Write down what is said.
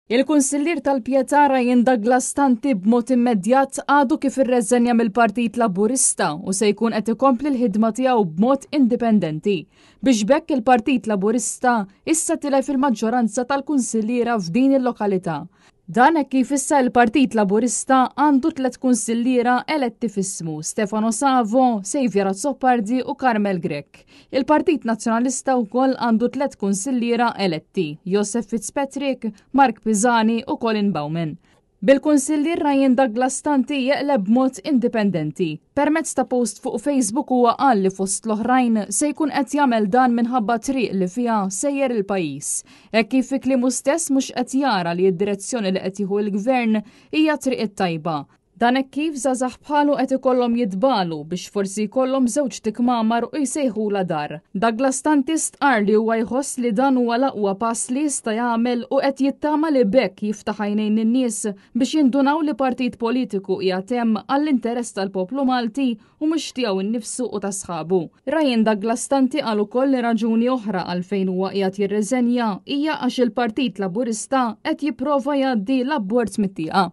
Il-Kunsillier tal-Pietà Ryan Douglas Tanti b'mod immedjat għadu kif irreżenja mill-Partit Laburista u se jkun qed ikompli l-ħidma tiegħu b'mod indipendenti. Biex b'hekk il-Partit Laburista issa tilef il-maġġoranza tal-kunsilliera f'din il-lokalità. Dan hekk kif issa il-Partit Laburista għandu tlet kunsilliera eletti f'ismu, Stefano Savo, Saviour Azzopardi u Carmel Grech. Il-Partit Nazzjonalista wkoll għandu tlet kunsilliera eletti, Josef Fitzpatrick, Mark Pisani u Colin Bowman. Bil-kunsillier Ryan Douglas Tanti jeqleb b'mod indipendenti. Permezz ta' post fuq Facebook huwa qal li fost l-oħrajn se jkun qed jagħmel dan minħabba triq li fiha sejjer il-pajjiż. Hekk kif fi kliemu stess mhux qed jara li d-direzzjoni li qed jieħu l-gvern hija triq it-tajba. Dan hekk kif żgħażagħ bħalu qed ikollhom jitbalu biex forsi jkollhom żewġt ikmamar u jsejħulha dar. Douglas Tanti stqarr li huwa jħoss li dan huwa l-aqwa pass li jista' jagħmel u qed jittama li b'hekk jiftaħ għajnejn in-nies biex jindunaw li partit politiku qiegħed hemm għall-interess tal-poplu Malti u mhux tiegħu nnifsu u ta' sħabu. Ryan Douglas Tanti qal ukoll li raġuni oħra għalfejn huwa qiegħed jirriżenja hija għax il-Partit Laburista qed jipprova jgħaddi l-abort mit-tieqa.